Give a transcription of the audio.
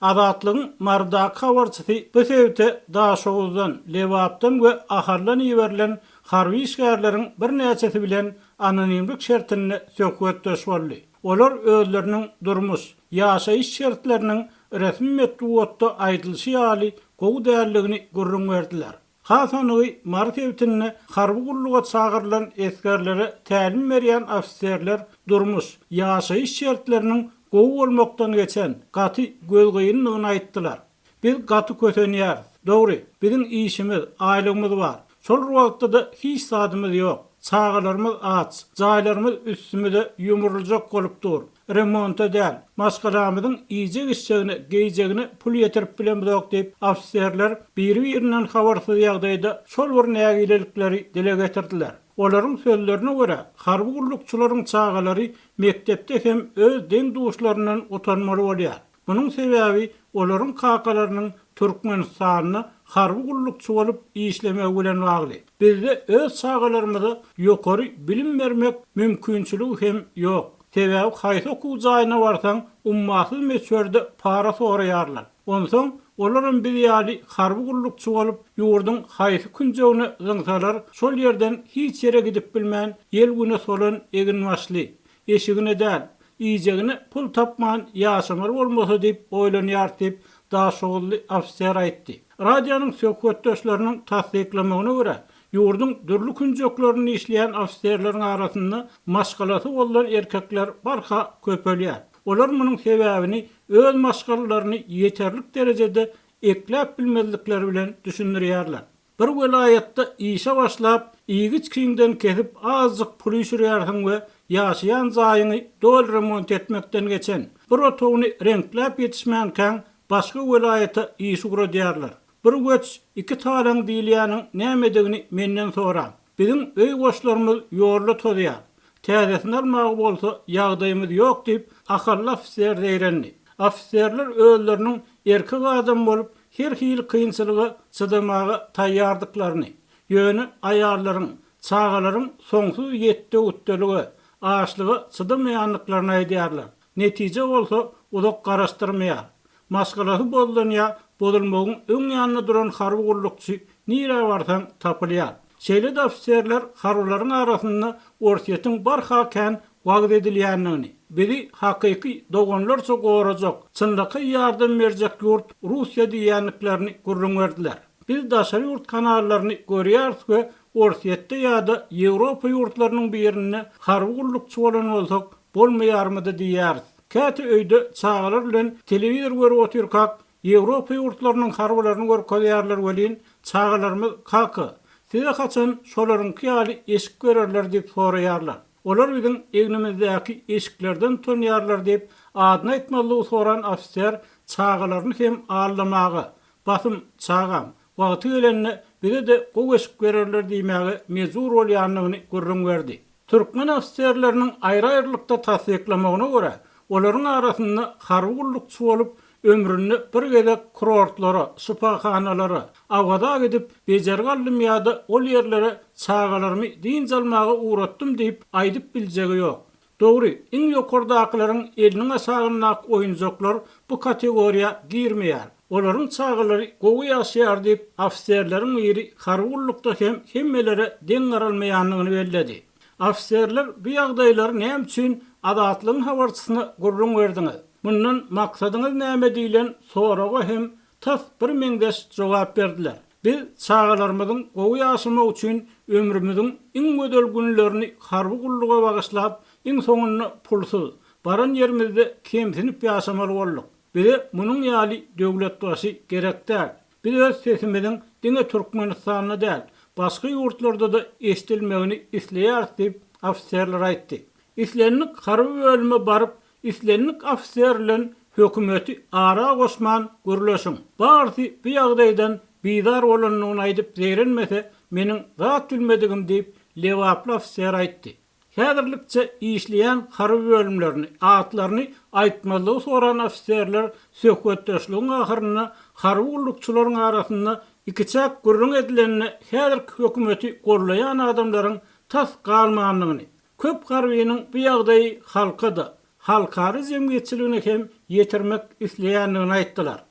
Azatlygyň Marydaky habarçysy bu sebite Daşoguzdan, Lebapdan we Ahaldan iberilen harby işgärleriň birnäçesi bilen anonimlik şertinde söhbetdeş boldy. Olar özleriniň durmuş, ýaşaýyş şertleriniň resmi metbugatda aýdylyşy ýaly gowy däldigini gürrüň berdiler. Has anygy, Mary sebitinde harby gulluga çagyrylan esgerlere tälim berýän ofiserler durmuş, ýaşaýyş şertleriniň gowy bolmakdan geçen, gaty gözgynydygyny aýtdylar. Biz gaty kösenýäris. Dogry, biziň işimiz, aýlygymyz bar. Şol bir wagtda-da hiç zadymyz ýok. Çagalarymyz aç, jaýlarymyz üstümize ýumruljak bolup dur. Remonta däl, maşgalamyzyň iýjek-içjegine, geýjegine pul ýetirip bilemzok diýip, ofiserler biri-birinden habarsyz ýagdaýda şol bir nägilelikleri dile getirdiler. Olaryň sözlerine görä, harby gullukçylaryň çagalary mekdepde hem öz deň-duşlaryndan utanmaly bolýar. Munuň sebäbi olaryň kakalarynyň Türkmenistanda harby gullukçy bolup işlemegi bilen bagly. Bizde öz çagalarymyza ýokary bilim bermek mümkinçiligi hem ýok. Sebäbi haýsy okuw jaýyna barsaň ummasyz möçberde para soraýarlar. Onsoň olaram biz ýaly harby gullukçy bolup ýurduň haýsy künjegine zyňsalar şol ýerden hiç ýere gidip bilmän ýel-güne solan eginbaşly, Eşigine däl, iýjegine pul tapman ýaşamaly bolmasa diýip oýlanýarys diýip, daşoguzly ofiser aýtdy. Radionyň söhbetdeşleriniň tassyklamagyna görä, ýurduň dürli künjeklerinde işleýän ofiserleriň arasynda maşgalasy bolan erkekler barha köpelýär. Olar munuň sebäbini öz maşgalalaryny ýeterlik derejede ekläp bilmezlikleri bilen düşündirýärler. Bir welaýatda işe başlap, iýgiç-kiňden kesip azjyk pul üýşürýärsiň we ýaşaýan jaýyňy doly remont etmekden geçen, bir otagyny reňkläp ýetişmänkäň başga welaýata iş ugradýarlar. Bir göç, iki talaň diýilýäniň nämedigini menden soraň. Biziň öý goşlarymyz ýolda tozýar. Täzesini almaga bolsa ýagdaýymyz ýok diýip, ahally ofiser zeýrendi. Ofiserler özleriniň erkek adam bolup, her hili kynçylyga çydamaga taýýardyklaryny, ýöne aýallaryň, çagalaryň soňsuz ýetde-gütdelige, açlyga çydamaýandyklaryny aýdýarlar. Netije bolsa uzak garaşdyrmaýar. Maşgalasy bozulan ýa bozulmagyň öň ýanynda duran harby gullukçy nirä barsaň tapylýar. Şeýle-de ofiserler harbylaryň arasynda Orsýetiň barha kän wagyz edilýändigini, bizi hakyky doganlarça gorajak, çynlakaý ýardam berjek ýurt Russiýa diýýändiklerini gürrüň berdiler. Biz daşary ýurt kanallaryny görýäris we Orsýetde ýa-da Ýewropa ýurtlarynyň birinde harby gullukçy bolan bolsak bolmaýarmydy diýýäris. Käte öýde çagalar bilen telewizor görüp otyrkak, Ýewropa ýurtlarynyň harbylaryny görkezýärler welin, çagalarymyz Kaka, size haçan şolaryňky ýaly eşik bererler diýip soraýarlar. Olar biziň egnimizdäki eşiklerden utanýarlar diýip, adyny aýtmazlygy soran ofiser çagalaryny hem aldamaga, Basym, çagam, wagty gelende bize-de gowy eşik bererler diýmäge mejbur bolýandygyny gürrüň berdi. Türkmen ofiserleriniň aýry-aýrylykda tassyklamagyna görä, olaryň arasynda harby gullukçy bolup, ömründe bir gezek kurortlara, şypahanalara, Awaza gidip, bejergi aldym ýa-da ol ýerlere çagalarymy dynç almaga ugratdym diýip aýdyp biljegi ýok. Dogry, iň ýokardakylaryň eliniň aşagyndaky oýunjaklar bu kategoriýa girmeýär. Olaryň çagalary gowy ýaşaýar diýip, ofiserleriň biri harby gullukda hem hemmelere deň garalmaýandygyny belledi. Ofiserler bu ýagdaýlary näme üçin Azatlygyň habarçysyna gürrüň berdiňiz? Mundan maksadyňyz näme diýlen soraga hem tas birmeňzeş jogap berdiler. Biz çagalarymyzyň gowy ýaşamagy üçin ömrümiziň iň gözel günlerini harby gulluga bagyşlap, iň soňunda pulsuz, baran ýerimizde kemsinip ýaşamaly bolduk. Bize munuň ýaly döwletbaşy gerek däl. Biz öz sesimiziň diňe Türkmenistanda däl, başga ýurtlarda-da eşidilmegini isleýäris diýip, ofiserler aýtdy. Islendik harby bölüme baryp, islendik ofiser bilen hökümeti ara goşman gürleşiň. Barysy bu ýagdaýdan bizar bolandygyny aýdyp zeýrenmese, meniň zat bilmedigim diýip, lebaply ofiser aýtdy. Häzirlikçe işleýän harby bölümlerini, atlaryny aýtmazlygy soran ofiserler söhbetdeşligiň ahyrynda harby gullukçylaryň arasynda ikiçäk gürrüň edilende häzirki hökümeti gollaýan adamlaryň tas galmandygyny, köp harbynyň bu ýagdaýy halka-da, halkara jemgyýetçiligine hem ýetirmek isleýändigini aýtdylar.